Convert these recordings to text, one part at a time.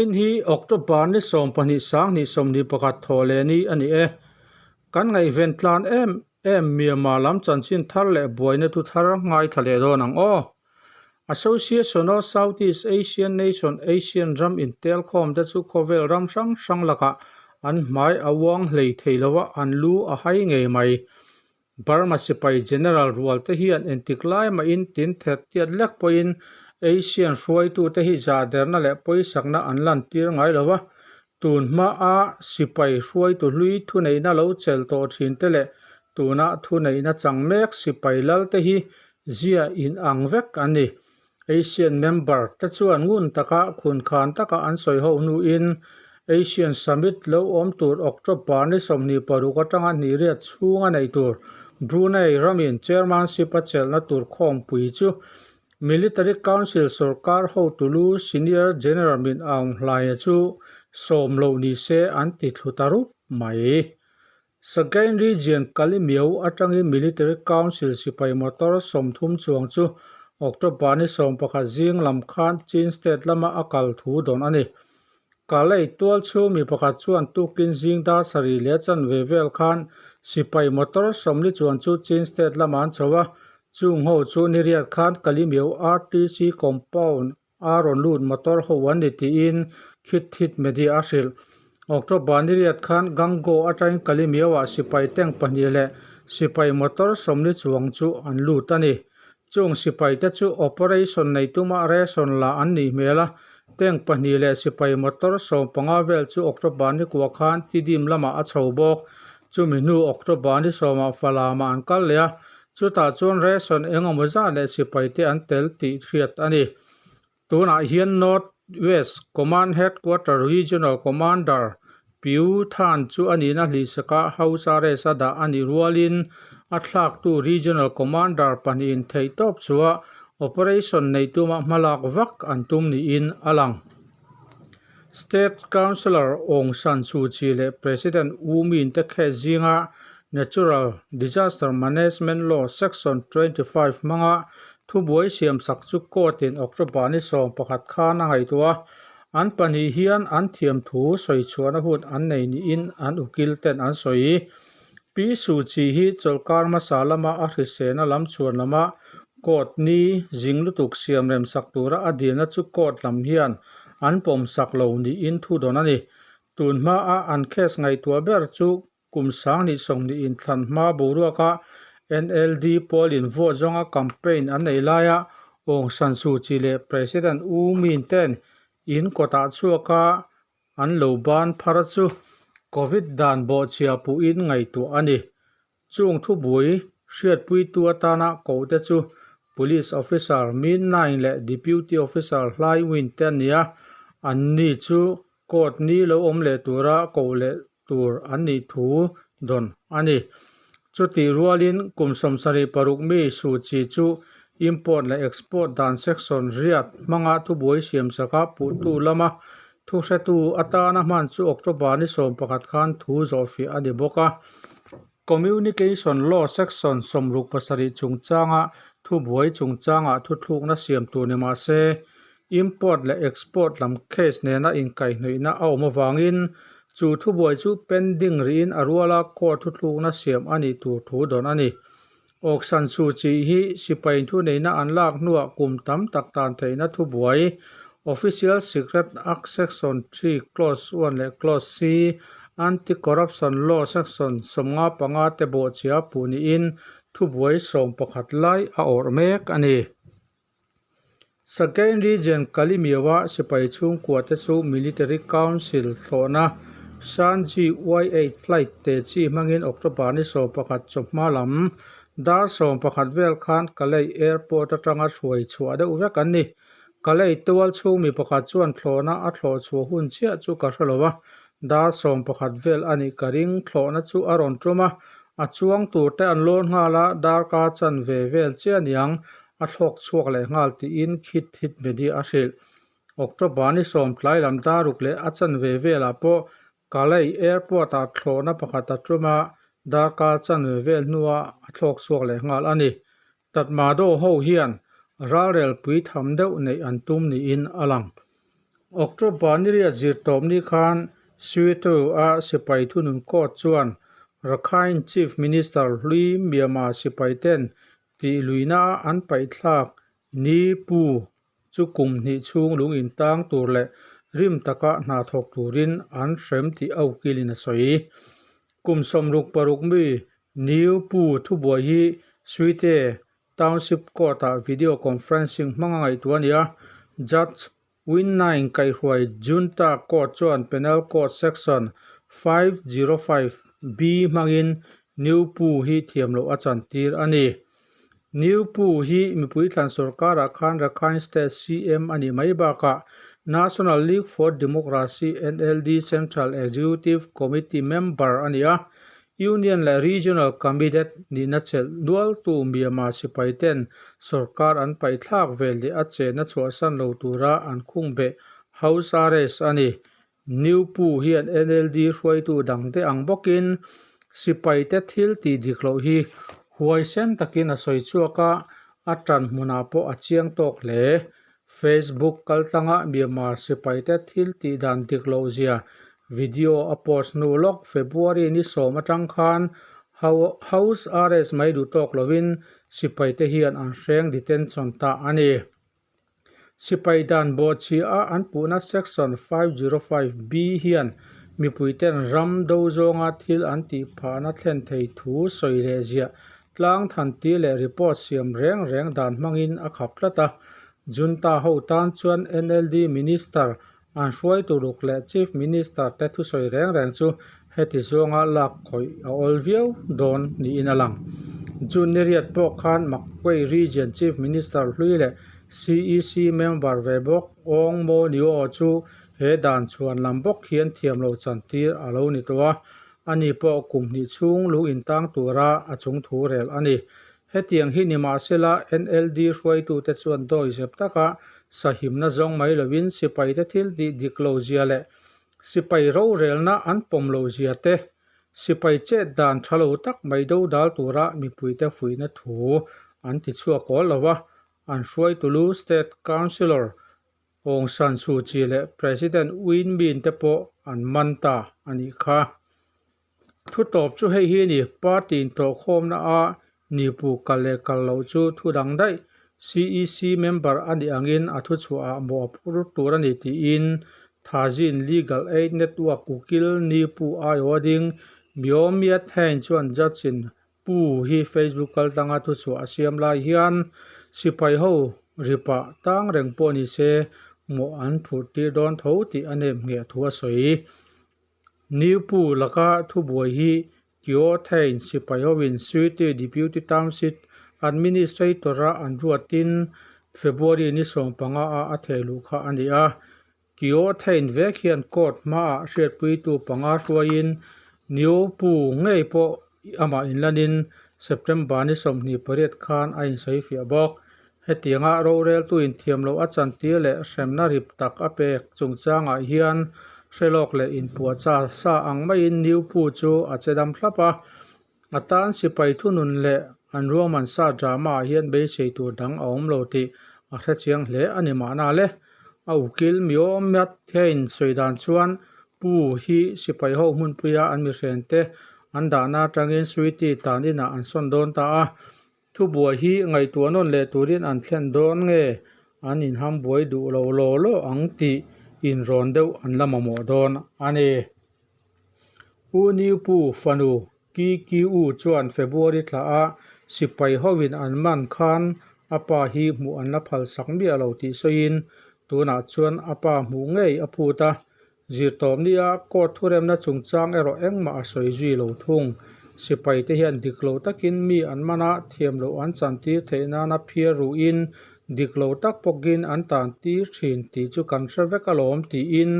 Vawiin hi October ni 12 sanghnih 21 thawh leh ni a ni e. Kan ngaihven tlan em em Myanmar lam chanchin thar leh buaina thu thar ngaithla leh dawn ang aw. Association of Southeast Asian Nation Asian ram intelkhawm te chu khawvel ram hrang hrang lakah an hmai a uang hlei thei lo a, an lu a hai ngei mai. Burma sipai General rual te hian entik lai mahin tin thet tiat lek pawhin Asian hruaitute hi zahderna leh pawisakna an lantir ngai lo a, tun hmaa sipai hruaitu hlui thuneihna lo chel tawh thin te leh tuna thuneihna chang mek sipai lal te hi Zia in ang vek an ni. Asian member te chuan ngun taka khunkhan taka an sawi ho hnuin Asian Summit lo awm tur October ni 26 atanga hnihriat chhunga nei tur Brunei ramin chairmanship a chelhna tur khawmpui chu Military Council sorkar hotulu Senior General Min Aung Hlaing chu sawm loh ni se an ti thlu ta rup mai. Sagaing Region Kalimiau atangin Military Council sipai motor 30 chuang chu October ni 11 zing lam khan Chin State lama a kal thu dawn a ni. Kalay tual chhung mi pakhat chuan tukin zing dar sarih leh chanve vel khan sipai motor 40 chuan chu Chin State lamah an chho a, chung ho chu niriat khan Kalimiau RTC compound A rawn lut motor ho an ni tiin Khit Thit Media a hrilh. October ni riat khan Gango atangin Kalimiau-ah sipai tank pahnih leh sipai motor 40 chuang chu an lut a ni. Chung sipai te chu operation nei tuma ration la an nih hmel a, tank pahnih leh sipai motor 15 vel chu October ni kua khan Tidim lamah a chho bawk. Chumi hnu October ni sawmah Falamah an kal leh a, Chutah chuan ration eng emaw zat leh sipai te an tel tih hriat a ni. Tunah hian North West Command Headquarter Regional Commander Pyu Than chu a nihna hlihsakah House Arrest a dah a nih rualin a thlaktu Regional Commander pahnihin theihtawp chhuah operation nei tuma hmalak vak an tum niin a lang. State Councillor Aung San Suu Kyi leh President U Myint te case zinga Natural Disaster Management Law Section 25 hmanga thubuai siamsak chu court-in October ni 11 khan a ngaihtuah a, an pahnih hian an thiam thu sawi chhuahna hun an nei niin an ukil ten an sawi. Pi Suu Kyi hi chawlhkar hmasa lama a hrisena lam chhuan lama court ni zing lutuk siam rem sak tura a dilna chu court lam hian an pawm sak lo niin thu dawn a ni. Tun hmaa an case ngaihtuah ber chu kum 2020 inthlan hma boruaka NLD pawlin vote zawnga campaign an nei laia Aung San Suu Kyi leh President U Myint ten in kawtah chhuaka An lo ban phar chu Covid dan bawhchhia puhin ngaihtuah a ni. Chung thubui hriatpuitu atana kohte chu Police Officer Min Naing leh Deputy Officer Hlai Win te an ni a, anni chu court ni lo awm leh tura koh leh tur an nih thu dawn a ni. Chutih rualin kum 76 mi Suu Kyi chu Import leh Export dan section riat hmanga thubuai siamsaka puhtu lama thuhretu atana hman chu October ni 11 khan thu zawhfiah a ni bawk a. Communication Law section 67 chungchanga thubuai chungchanga thuthlukna siam tur ni mah se, Import leh Export lam case nena inkaihhnawihna a awm avangin chu thubuai chu pending rihin a ruala court thuthlukna siam a nih tur thu dawn a ni. Aung San Suu Kyi hi sipai thuneihna an lak hnuah kum tam tak tan theihna thubuai Official Secret Act Section 3 Clause 1 leh Clause C, Anti-Corruption Law Section 55 te bawhchhia puh niin thubuai 11 lai a awrh mek a ni. Sagaing Region Kalimiawa sipai chhungkua te chu Military Council thlawhna Shanji Y-8 flight te chi hmangin October ni 11 chawhma lam dar 11 vel khan Kalay Airport atanga hruai chhuah deuh vek an ni. Kalay tual chhung mi pakhat chuan thlawhna a thlawh chhuah hun chiah chu ka hre lo a, dar 11 vel a nih ka ring thlawhna chu a rawn tum a, a chuang tur te an lawn nghal a, darkar chanve vel chiah aniang a thlawk chhuak leh nghal tiin Khit Thit Media a hrilh. October ni sawm tlai lam daruk leh a chanve velah pawh Kalay Airport-ah thlawhna pakhat a tum a, darkar chanve vel hnuah a thlawk chhuak leh nghal a ni. Tatmadaw ho hian ralrel pui tham deuh neih an tum niin a lang. October ni riat zirtawp ni khan Swito-a sipai thunun court chuan Rakhine Chief Minister hlui Myanmar sipaiten tih luihna a an paihthlak ni pu chu kum hnih chhung lung intang tur leh rim taka hna thawk turin an hrem tih a ukilin a sawi. Kum 66 mi Niu Pu thubuai hi Suite Township Court-ah video conferencing hmang a ngaihtuah a ni a, Judge Win Naing kaihhruai Junta Court chuan Penal Code Section 505B hmangin Niu Pu hi thiam loh a chantir a ni. Niu Pu hi mipui thlan sorkarah khan Rakhine State CM a nih mai bakah National League for Democracy, NLD, Central Executive Committee member a ni a, Union leh Regional Committee nihna chelh nualtu Myanmar sipaiten sorkar an paihthlak vel leh a chenna chhuahsan lo tura an khungbeh house arrest a ni. Niu Pu hian NLD hruaitu dangte ang bawkin sipaite thil tih dik loh hi huaisen takin a sawi chhuak a, a tan hmunah pawh a chiang tawk hle. Facebook kaltlanga Myanmar sipaite thil tih dan dik loh zia video a post hnu lawk February ni sawm atang khan House arrest mai duh tawk lovin sipaite hian an hreng detention ta a ni. Sipai dan bawhchhia a an puhna Section 505B hian mipuiten ram do zawnga thil an tih phahna thlen thei thu sawi leh ziah tlang thantir leh report siam reng reng dan hmangin a khap tlat a. Junta ho tan chuan NLD Minister an hruai turuk leh Chief Minister te thusawi reng reng chu heti zawnga lak khawih a awl viau dawn niin a lang. June ni riat pawh khan Magway Region Chief Minister hlui leh CEC member ve bawk Aung Mo Nio chu he dan chhuan lam bawk hian thiam lo chantir a lo ni tawh a, ani pawh kum hnih chhung lu intang tura a chung thu rel a ni. Hetiang hi nimahsela NLD hruaitute chuan dawi zep taka sahimna zawng mai lovin sipaite thil tih dik lo zia leh sipai rorelna an pawm lo zia te, sipai chet dan tha lo tak mai dodal tura mipuite fuihna thu an ti chhuak awl lo a, an hruaitulu State Councillor Aung San Suu Kyi leh President Win Myint te pawh an man ta a nih kha. Thu tawp chu hei hi a ni, party intawhkhawmna a nipu kal leh kal loh chu thu dang daih, CEC member a nih angin a thuchhuahah mawh a phur tur a ni tiin Thazin Legal Aid Network ukil nipu aiawh a ding Myo Myat Hein chuan judge in Pu hi Facebook kaltlanga thuchhuah a siam lai hian sipai ho ripah tang reng pawh ni se mawh an phurh tir dawn tho tih a nem ngheh thu a sawi. Niupu laka thubuai hi Kyaw Thein sipai hoin City Deputy Township Administrator-a an ruatin February ni 15 ah a theh luh kha a ni a. Kyaw Thein vek hian court hmaah hriatpuitu panga hruaiin Niupu ngei pawh amah inlanin September ni 28 khan a insawifiah bawk. Hetianga roreltu inthiam loh a chantir leh hremna rip tak a pek chungchangah hian hrelawk leh inpuahcha sa ang maiin Niupu chu a che dam thlap a. A tan sipai thunun leh an ruahman sa drama ah hian beisei tur dang a awm lo tih a hrechiang hle a ni mahna le. A ukil Myo Myat Thein sawi dan chuan Pu hi sipai ho hmunpuia an mihrente an dahna atangin Sweety tan inah an sawn dawn ta a. Thubuai hi ngaihtuah nawn leh turin an thlen dawn nge an inham buai duh lo law law ang tih inrawn deuh an la mamawh dawn a ni. U Niupu fanu Ki Ki U chuan February thla a sipai hovin an man khan a pa hi hmuh an la phal sak miah lo tih sawiin tunah chuan a pa hmuh ngei a phut a. Zirtawpnia court thuremna chungchang erawh engmah a sawi zui lo thung. Sipaite hian dik lo takin mi an man a, thiam loh an chantir theih nana phiar ruhin dik lo tak pawkin an tan tir thin tih chu kan hre vek alawm tiin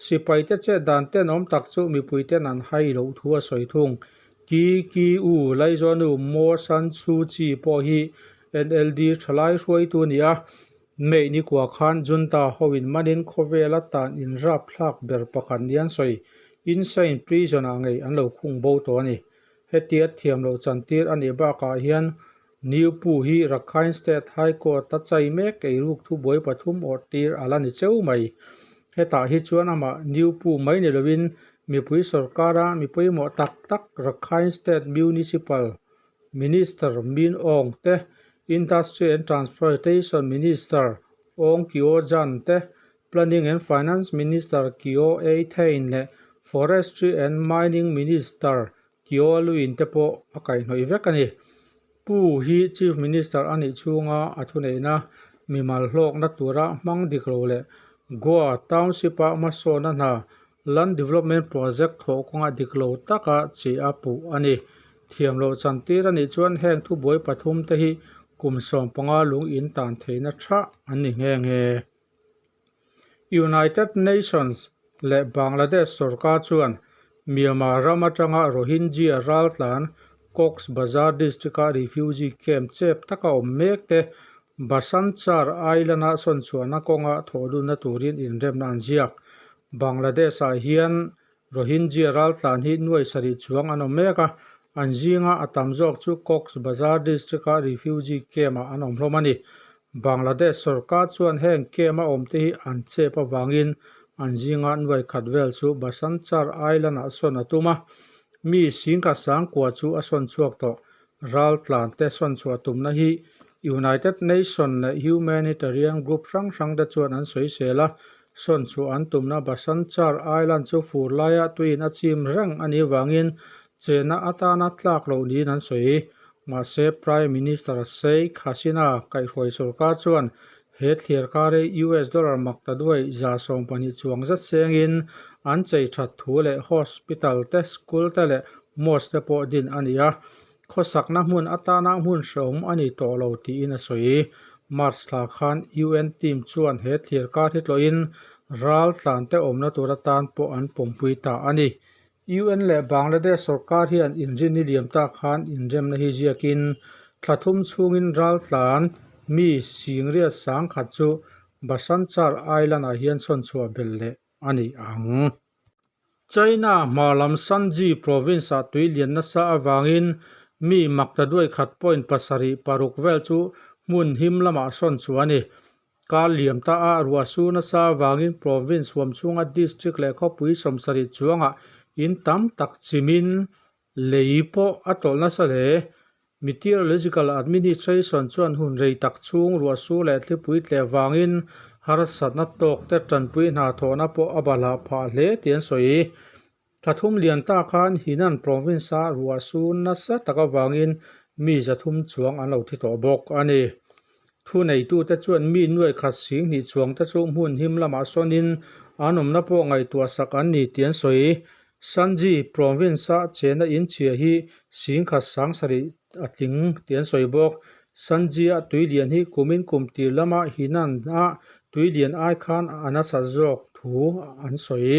sipaite chet dan tenawm tak chu mipuiten an hai loh thu a sawi thung. Ki Ki U Laizawnu Mo San Suu Kyi pawh hi NLD thalai hruaitu a ni a. May ni kua khan Junta hoin manin khawvela tan inrapthlak ber pakhat ni an sawi. Insein Prison ah ngei an lo khung bo tawh a ni. Hetia thiam loh chantir a nih bakah hian Niupu hi Rakhine State High Court a chai mek eiruk thubuai pathum awrh tir a la ni cheu mai. Hetah hi chuan amah Niupu mai ni loin mipui sorkara mi pawimawh tak tak Rakhine State Municipal Minister Min Aung te, Industry and Transportation Minister Aung Kyaw Jan te, Planning and Finance Minister Kyaw Ei Thein leh Forestry and Mining Minister Kyaw Lwin te pawh a kaihhnawih vek a ni. Pu hi Chief Minister a nih chhunga a thuneihna mimal hlawkna tura hmang dik lo leh Goa Township-a hmasawnna hna Land Development Project thawh kawnga dik lo taka chi a puh a ni. Thiam loh chantir a nih chuan heng thubuai pathum te hi kum 15 lung in tan theihna tha an ni nghe nghe. United Nations leh Bangladesh sorkar chuan Myanmar ram atanga Rohingya raltlan Cox's Bazar district-a refugee camp chep taka awm mek te Basanchar Island-a sawnchhuahna kawnga thawhlunna turin inremna an ziak. Bangladesh-ah hian Rohingya raltlan hi nuai sarih chuang an awm mek a, an zinga a tam zawk chu Cox's Bazar district-a refugee camp-ah an awm hlawm a ni. Bangladesh sorkar chuan heng camp-a awmte hi an chep avangin an zinga nuai khat vel chu Basanchar Island-ah sawn a tum a, mi singkhat sangkua chu a sawn chhuak tawh. Raltlan te sawn chhuah tumna hi United Nation leh humanitarian group hrang hrang te chuan an sawisel a, sawn chhuah an tumna Basanchar Island chu fur laia tuiin a chim reng a nih vangin chehna atana tlak loh niin an sawi. Mahse, Prime Minister Sheikh Hasina kaihhruai sorkar chuan he thliar kar hi US dollar makta duai 12 chuang zet sengin an chei that thu leh hospital te, school te leh mosque te pawh din a ni a, khawsakna hmun atana hmun hrehawm a ni tawh lo tiin a sawi. March thla khan UN team chuan he thliar kar hi tlawhin ral tlan te awmna tur atan pawh an pawmpui ta a ni. UN leh Bangladesh sorkar hian inrinni liam ta khan inremna hi ziakin thla thum chhungin ral tlan mi singriat sangkhat chu Basanchar Island-ah hian sawn chhuah belh leh a ni ang. China hma lam Shanxi province-ah tui lian nasa avangin mi makta duai khat point pasarih paruk vel chu hmun him lamah sawn chhuah a ni. Kar liam ta a ruah su nasa avangin province huam chhunga district leh khawpui 70 chuangah in tam tak chimin lei pawh a tawlh nasa hle. Meteorological Administration chuan hun rei tak chhung ruah su leh thlipui tleh vangin harsatna tawk te tanpui hna thawhna pawh a bahlah phah hle tih an sawi. Thla thum lian ta khan Henan province-a ruah su nasa tak avangin mi 300 chuang an lo thi tawh bawk a ni. Thuneitute chuan mi nuai khat sing hnih chuang te chu hmun him lamah sawnin an awmna pawh ngaihtuah sak an ni tih an sawi. Shanxi province-a chena inchhia hi sing khat sang sarih a tling tih an sawi bawk. Shanxi-a tui lian hi kumin kum tir lama Henan-a tui lian ai khan a nasat zawk thu an sawi.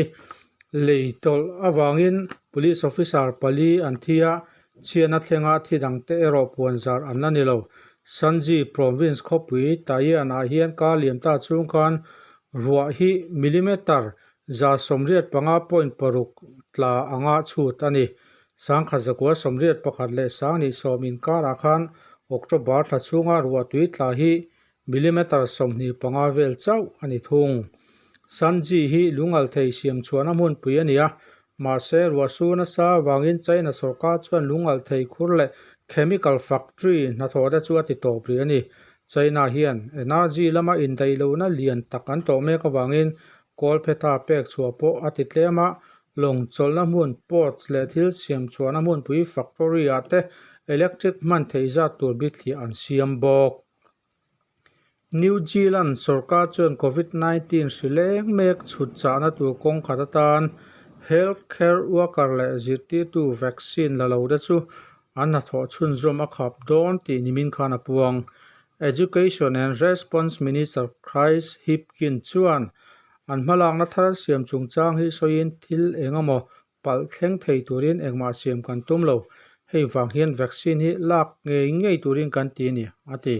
Lei tawlh avangin police officer pali an thi a, chhiatna thlenga thi dangte erawh puan zar an la ni lo. Shanxi province khawpui Tai'an-ah hian kar liam ta chhung khan ruah hi millimeter 185.6 tla anga chhut a ni. 1981 leh 2010 inkarah khan October thla chhunga ruah tui tla hi millimeter 25 vel chauh a ni thung. Shanxi hi lungal thei siam chhuahna hmunpui a ni a, mahse ruah su nasa avangin China sorkar chuan lungal thei khur leh chemical factory hnathawh te chu a ti tawp rih a ni. China hian energy lama indaih lohna lian tak an tawh mek avangin kawlphetha pek chhuah pawh a ti tlem a, lawng chawlhna hmun ports leh thil siam chhuahna hmunpui factory ah te electric hman theih zat tur bithliah an siam bawk. New Zealand sorkar chuan Covid 19 hri leng mek chhut chahna tur kawng khat atan health care worker leh zirtirtu vaccine la lo te chu an hnathawh chhunzawm a khap dawn tih nimin khan a puang. Education and Response Minister Chris Hipkins chuan an hmalakna thar siam chungchang hi sawiin thil eng emaw palh thleng thei turin engmah siam kan tum lo, hei vang hian vaccine hi lak ngei ngei turin kan ti a ni, a ti.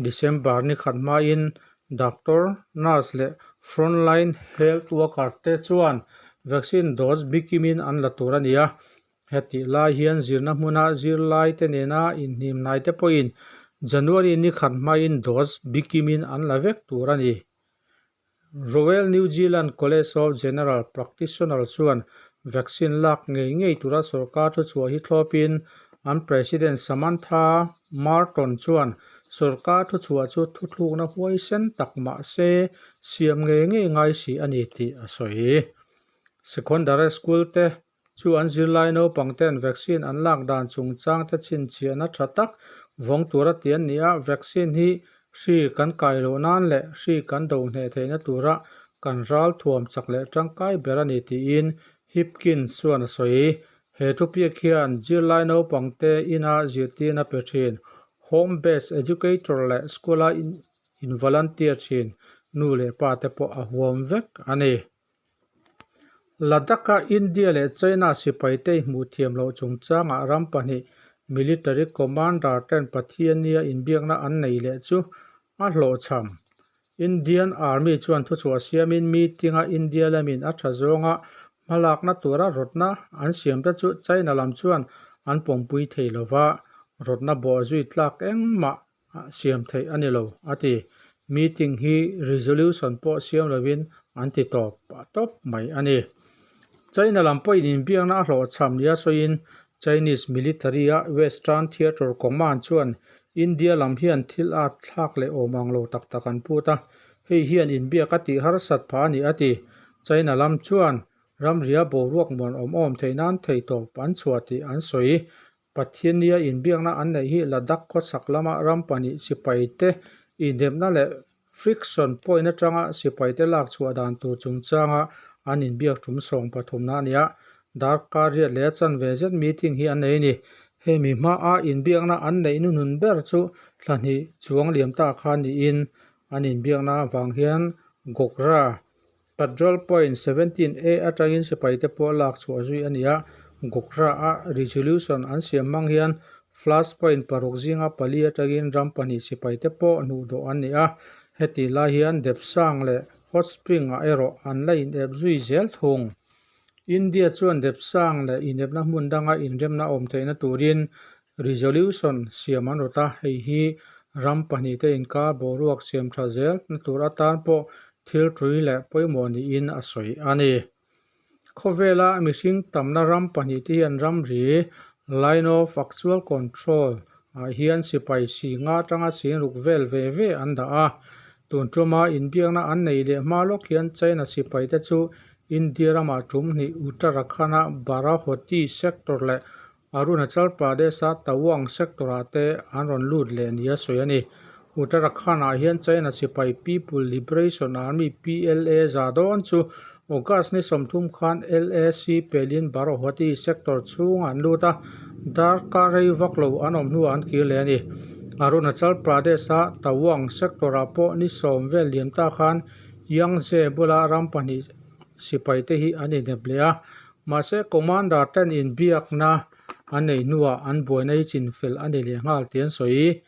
December ni khat hmain Doctor, nurse leh frontline health worker te chuan vaccine dose bikimin an la tur a ni a. Hetih lai hian zirna hmuna zirlai te nena inhnim hnai te pawhin January ni khat hmain dose bikimin an la vek tur a ni. Royal New Zealand College of General Practitioner chuan vaccine lak ngei ngei tura sorkar thuchhuah hi thlawpin an President Samantha Marton chuan sorkar thuchhuah chu thuthlukna huaisen tak mah se siam ngei ngei ngai si a ni tih a sawi. Secondary school te Chu an zirlai naupang ten vaccine an lak dan chungchang te chhinchhiahna tha tak vawng tura ti an ni a, vaccine hi hri kan kai loh nan leh hri kan do hneh theihna tura kan ral thuam chak leh tangkai ber a ni tiin Hipkins chuan a sawi. He thupiak hian zirlai naupang te ina zirtirna pe thin, home based educator leh school-a in volunteer thin nu leh pa te pawh a huam vek a ni. Ladakh-a India leh China sipaite hmuh thiam loh chungchangah ram pahnih military commander ten Pathiania inbiakna an nei leh chu a hlawhchham. Indian Army chuan thuchhuah siamin meeting-a India lamin a tha zawnga hmalakna tura rawtna an siamte chu China lam chuan an pawmpui thei lova, rawtna bawhzui tlak engmah siam theih a ni lo, a ti. Meeting hi resolution pawh siam lovin an ti tawp tawp mai a ni. China lam pawhin inbiakna a hlawhchham nia sawiin Chinese military-a Western Theatre Command chuan India lam hian thil at thlak leh awm ang lo tak tak an put a, hei hian inbiak a tih harsat phah a ni, a ti. China lam chuan ramria boruak muan awm awm theih nan theihtawp an chhuah tih an sawi. Pathiania inbiakna an neih hi Ladakh khawchhak lama ram pahnih sipaite inhnemna leh friction point atanga sipaite lak chhuah dan tur chungchanga an inbiak tum sawng pathumna a ni a. Darkar riat leh a chanve zet meeting hi an nei a ni. Hemi hmaa inbiakna an neih nuhnun ber chu thla hnih chuang liam ta kha niin an inbiakna avang hian Gogra Patrol Point 17 A atangin sipaite pawh lak chhuah zui a ni a, Gogra-a resolution an siam hmang hian Flash Point paruk zinga pali atangin ram pahnih sipaite pawh hnuhdawh an ni a, heti lai hian Depsang leh Hot Spring-ah erawh an la inep zui zel thung. India chuan Depsang leh inepna hmun danga inremna awm theihna turin Resolution siam an rawt a, hei hi ram pahnihte inkar boruak siam tha zel na tur atan pawh thil ṭui leh pawimawh niin a sawi a ni. Khawvela mihring tamna ram pahnihte hian ramri, Line of Actual Control, ah hian sipai si nga atanga singruk vel ve ve an dah a. Tun tuma inbiakna an nei leh hma lawk hian China sipaite chu India ramah tum hnih Uttarakhand-a Barahoti sector leh Arunachal Pradesh-a Tawang sector-ah te an rawn lut leh nia sawi a ni. Uttarakhand-ah hian China sipai People Liberation Army, PLA, za dawn chu August ni 30 khan LAC pelin Barohati sector chhungah an lut a, darkar rei vak lo an awm hnuah an kir leh a ni. Arunachal Pradesh-a Tawang sector-ah pawh ni 10 vel liam ta khan Yangtze bula ram pahnih sipaite hi an inep leh a, Mahse, Commander ten inbiakna an neih hnuah an buaina hi chinfel a ni leh nghal tih an sawi.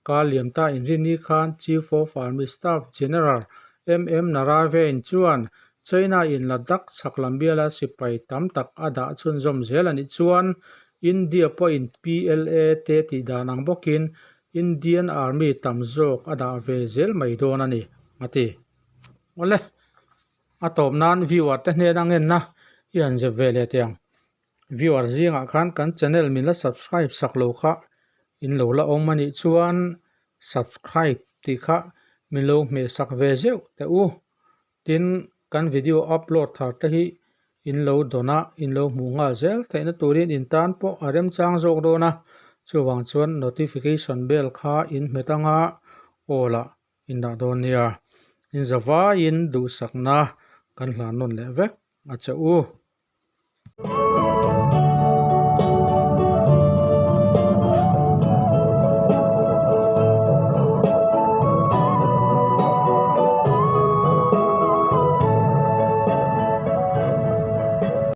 Kar liam ta inrinni khan Chief of Army Staff General MM Naravane chuan China in Ladakh chhak lam biala sipai tam tak a dah chhunzawm zel a nih chuan India pawhin PLA te tih dan ang bawkin Indian Army tam zawk a dah ve zel mai dawn a ni, a ti. Awle. A tawp nan viewer te hnen a ngenna i han zep ve leh teh ang. Viewer zingah khan kan channel min la subscribe sak lo kha in lo la awm a nih chuan subscribe tih kha min lo hmeh sak ve zeuh teh u. Tin, kan video upload thar te hi in lo dawn a, in lo hmuh nghal zel theihna turin in tan pawh a remchang zawk dawn a. Chuvang chuan notification bell kha in hmet anga aw lah. Indah dawn nia, in zavaiin duhsakna kan hlan nawn leh vek a che u.